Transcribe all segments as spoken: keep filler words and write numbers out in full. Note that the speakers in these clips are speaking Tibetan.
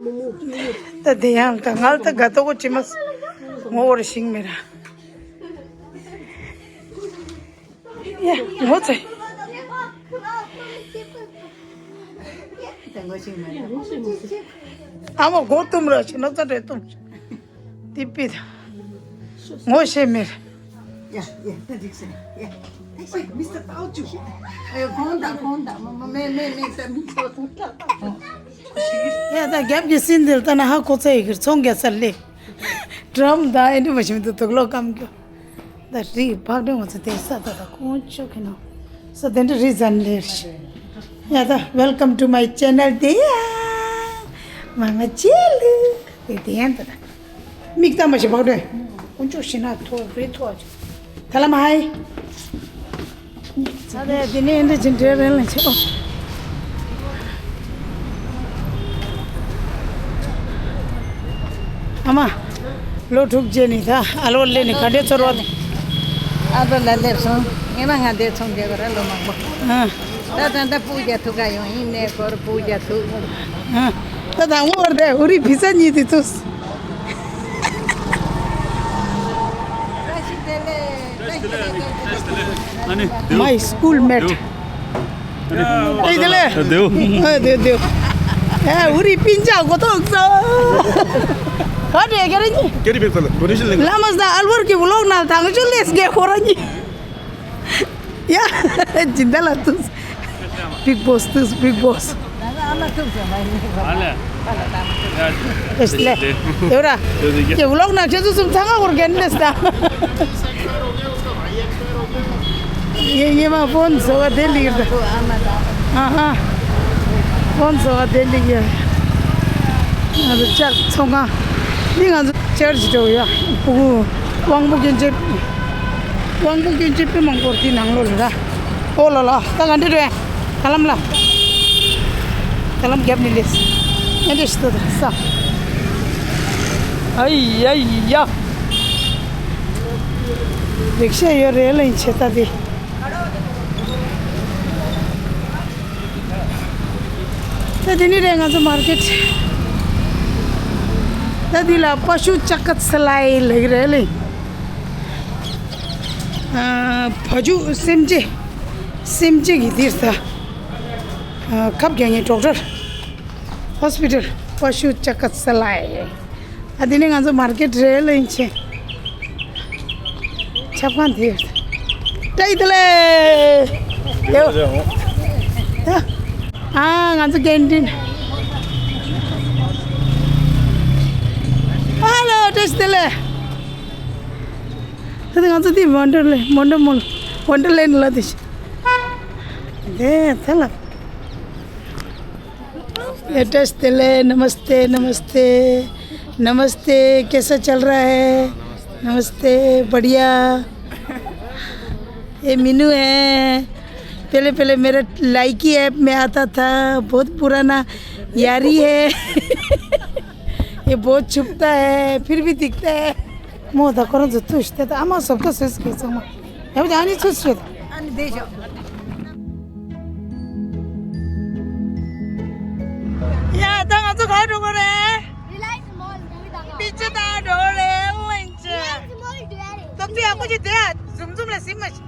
ད་དེ་ཡང་ད་ང་ད་དགའ་ཏོག་ཅི་མ་ངོ་བོར་ཤིང་མེ་ར། ཡ་ངོ་ཚེ། ཨ་མ་མགོ་བཏུམ་ར་ཆེ་ནོ་ཙ་དྲེ་བཏུམ། དེ་པི་ད། ངོ་ཤེས་མེད། ཡ་ཡ་ད་འགྲིག་སེ་ཡ། ཨེ་མི་སི་ཊར་ཏའོ་ཅུ། ཨེ་གོང་ད་གོང་ད་མ་མ་མེ་མེ་མེ་ད་མི་ཚོ་ད་ད། ཡ་ད་རྒྱབ་ཀྱི་སྲིན་འདིར་ད་ན་ཧ་གོ་ཚ་ཡི་གིར་ཚོང་རྒྱ་ཚ་ལེ། ཌམ་ད་ཨེ་འདྲི་མ་ཤིམ་དུ་དུག་ལོག་སྐམ་གྱོ། ད་རི་ཕག་ཌེ་ངོ་ཚ་དེ་ས་ད་ད་ཁོང་ཆོ་ཁེ་ནོ། ས་དེ་འདྲ་རི་ཛན་ལེར་ཤི། ཡ་ད། Welcome to my channel དེ་ཡ། མ་མ་ཅེ་ལུ། དེ་དེ་ཡན་ད་ད། མིག་ལྟ་མ་ཤེས་པ་རེད། དཀོན་མཆོག་ཤི་ན་ཐོ་རེ་ཐོ་ཨ་ཅུ། ཐ་ལ་མ་ཧའི། ད་ལྟ་དེ་ནས་འདི་ཅི་འདྲ་རེད་ལ་ཆེ་བ། ཨ་མ། ལོ་དྲུག་རྗེས་ནས་ད་ཨ་ལོ་ལེ་ནས་ག་འདྲའི་ཚོར་བ། ཨ་ལོ་ལ་སླེབས་སོང་། ངས་མ་ང་འདིར་ཚོང་རྒྱག་གི་ར་ལོ་མང་པོ། ཨ། ད་ད་ད་སྤུ་རྒྱག་ཐུག་ག་ཡོང་ཡིན་ནས་སྐོར་སྤུ་རྒྱག་ཐུག་ཨ། ད་ད་འོར་དེ་འུ་རི་བི་ས་གཉིས་དེ་ཚོས། ཨ་ནི། My school mate. ཨེ་དེ་ལེ། དེའུ། ཨེ་དེའུ་དེའུ། ཨེ་འུ་རི་པིན་ཅག་གོ་ཐོག་ཚོ། ག་འདྲེ་ག་རེ་ནི། ཀེ་རི་བེ་ཚ་ལ་ཌོ་ནེ་ཤན་ལེན། ལ་མ་ས་ཨལ་བར་གི་ཝི་ལོག་ན་ཐང་ཆུ་ལེས་གེ་ཁོ་ར་ནི། ཡ། ཇི་འདྲ་ལ་ཐུག Big boss ཐུག Big boss. ཨ་ལེ། ཨེ་ལེ། དེ་ར། ཀེ་ཝི་ལོག་ན་ཁྱེད་ཚོ་གསུམ་ཚང་ང་ཧོར་གན་ལེས་ད། ཡེ་ཡེ་མ་ཕོན་བཟོ་བ་དེ་ལིག་ད། ཨ་ཧ། ཕོན་བཟོ་བ་དེ་ལིག་ཡ། ང་ཚོ་ལྕགས་ཚོང་ཁང་། འདི་ང་ཚོ་ཅར་ཅི་འགྲོ་ཡ། ཕྲུ་གུ། དབང་པོ་སྐྱོན་ཅན། དབང་པོ་སྐྱོན་ཅན་དཔེ་མང་པོར་འདི་ནང་ལོགས་ལ་ར། ཨོ་ལ་ལ། ད་ག་འདྲ་རེད། ད་ལམ་ལ། ད་ལམ་རྒྱབ་ནས་ལེས། ཨེ་འདྲ་ཞིག་ཏུ་ད་ས། ཨའི་ཡ་ཡ། རིག་ཤ་ཡོད་རེད་ལ་ཡིན་ཆེ་ད་དེ། ད་དེ་ནི་རེད་ང་ཚོ་མར་ཀེཊ། ད་འདི་ལ་པ་ཤུ་ཅ་ཀ་ཚ་ལའི་ལེགས་རེད་ལེ། ཨ། བ་ཕྱུགས་སེམས་ཅན། སེམས་ཅན་གྱི་འདིར་ད། ཨ། ཁབ་རྒྱག་མཁན་ཌོག་ཊར། ཧོ་སི་པི་ཊལ། པ་ཤུ་ཅ་ཀ་ཚ་ལའི། ཨ། དེ་ནི་ང་ཚོ་མར་ཀེཊ་རེད་ལེ་ཡིན་ཆེ། ཆབ་ཁང་དེ། བཀྲ་ཤིས་བདེ་ལེགས། ཨ། ང་ཚོ་ཀེན་ཊིན། ཧ་ལོ། བཀྲ་ཤིས་བདེ་ལེགས། ད་ང་ཚོ་དེ་ཝན་ཌར་ལེན། ཝན་ཌར་མོལ། ཝན་ཌར་ལེན་ལ་དེ་ཤི། དེ་ད་ལ། ये टेस्ट ले, नमस्ते, नमस्ते, नमस्ते, कैसा चल रहा है? नमस्ते, बढ़िया। ये मीनू है, पहले, पहले मेरा लाइकी ऐप में आता था, बहुत पुराना यारी है। ये बहुत छुपता है, फिर भी दिखता है। མོ་ད་ཁོ་རང་ཚོ་ཐུག་ཤི་ད་ཨ་མ་སོབ་ད་སོས་ཀྱི་ཚང་མ། ཡ་བ་ཨ་ནི་ཚུ་ཤོད། ཨ་ནི་བསྡད་ཤོག་ཡ་ད་ང་ཚོ་ག་འགྲོ་གི་རེད། རི་ལ་ཡེ་སི་མོལ་མུ་བི་ལྟ་ག་པིག་ཅར་ལྟ་འགྲོ་གི་རེད། ཨོ་ཨེན་ཇི། རི་ལ་ཡེ་སི་མོལ་འགྲོ་ཡ་རེད། སྟོབས་ཆེ་ཡག་པོ་ཅིག་བསྡད་ཡ། འཛུམ་འཛུམ་ལ་གཟིམ་མ་ཤི།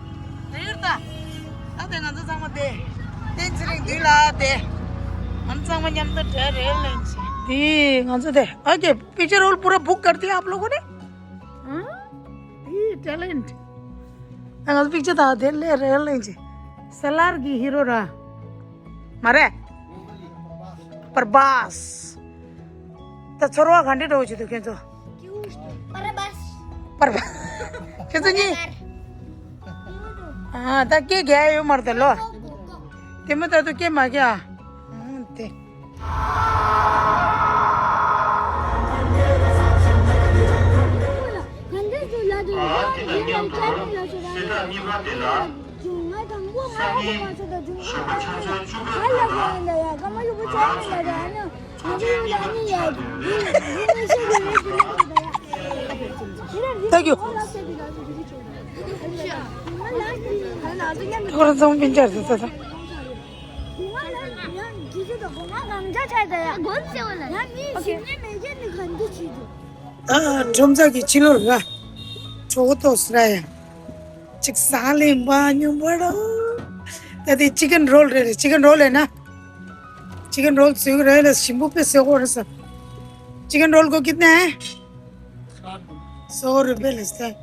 དེ་ཡོད་ད། ད་དེ་ང་ཚོ་ཚང་མ་བསྡད། བསྟན་ཚེ་རིང་མདུན་ལ་བསྡད། ང་ཚོ་ཚང་མ་མཉམ་དུ་གྲལ་རེ་ལེན་བྱས། དེ་ང་ཚོ་དེ། ཨོ་ཀེ། पिक्चर हॉल पूरा बुक कर दिया आप लोगों ने? हाँ? ये टैलेंट। ང་ཚོ་པིག་ཅར་ད་དེ་ལས་རེ་ལེན་ཅི། སལ་ལར་གྱི་ཧི་རོ་ར། མ་རེད། པར་བཱས། ད་ཚོར་བ་ག་འདྲ་འདྲ་བོ་ཅིག་འདུག་ཁྱེད་ཚོ། པར་བཱས། པར་བཱས། ཁྱེད་ཚོ་གཉིས། ཨ་ད་སྐད་རྒྱག་ཡོད་མ་རེད་ད་ལོ། དེ་མོ་ད་དུ་སྐད་མ་རྒྱག་ཨ། དེ། Thank you. ཁོ་རང་ཚང་མ་སྤུན་ཀྱག་རེད་ད་ད། ང་གང་ཆ་ཆ་ད་ཡ། ང་མི་ཞིག་ནི་མེད་ཀྱི་ནི་གང་འདི་བྱེད་འདུག་ད་ཁྲོམ་ཚ་གི་ཕྱི་ལོགས་ལ་གྲོགས་ཏོག་སི་ར་ཡ། གཅིག་ཟ་ལེ་འབའ་ཉུང་བ་ར། ད་དེ་ཅི་ཀན་རོལ་རེད། ཅི་ཀན་རོལ་ལས་ན། ཅི་ཀན་རོལ་བཟོས་ཀྱི་རེད་ལ་ཞིམ་པོ་དཔེ་བཟོས་ཀྱི་རེད་ས། ཅི་ཀན་རོལ་གོ་ཀི་ནས། སོ་རུ་པེ་ལེ་སྟེ།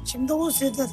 ཁྱིམ་ཐོག་སེ་ད།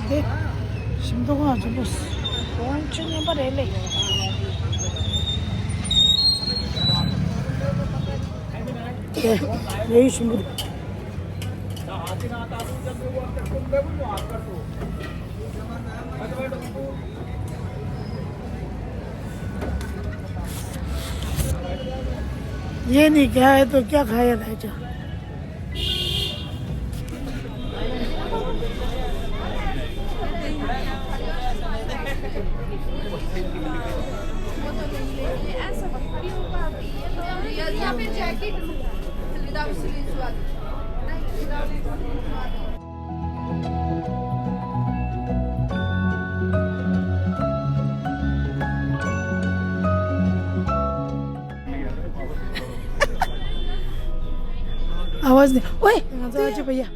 དེ་ཞིམ་མདོག་ཁ་ཆེན་པོ། གོང་ཆུ་ཉན་པ་རེད་ལེ། དེ་ལས་ཞིམ་པོ། ये नहीं क्या है तो क्या खाया था? अच्छा। आवाज नहीं। ओए, आवाज भैया।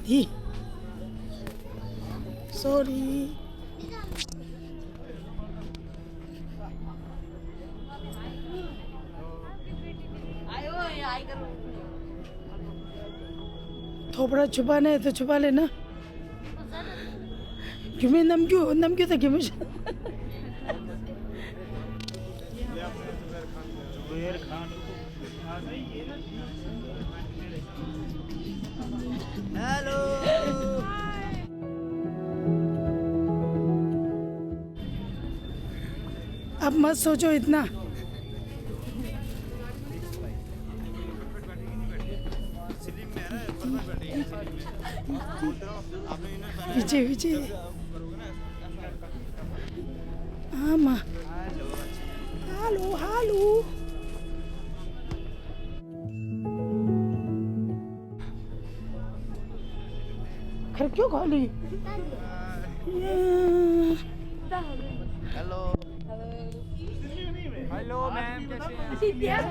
दी। सॉरी। थोपड़ा छुपाना है तो छुपा लेना। क्यों मैं नमक्यू नमक्यू था क्यों मुझे। हेलो। अब मत सोचो इतना। विजय विजय। आमा। Hello hello. खर्चो खाली। हेलो। हेलो मैम, कैसे हैं?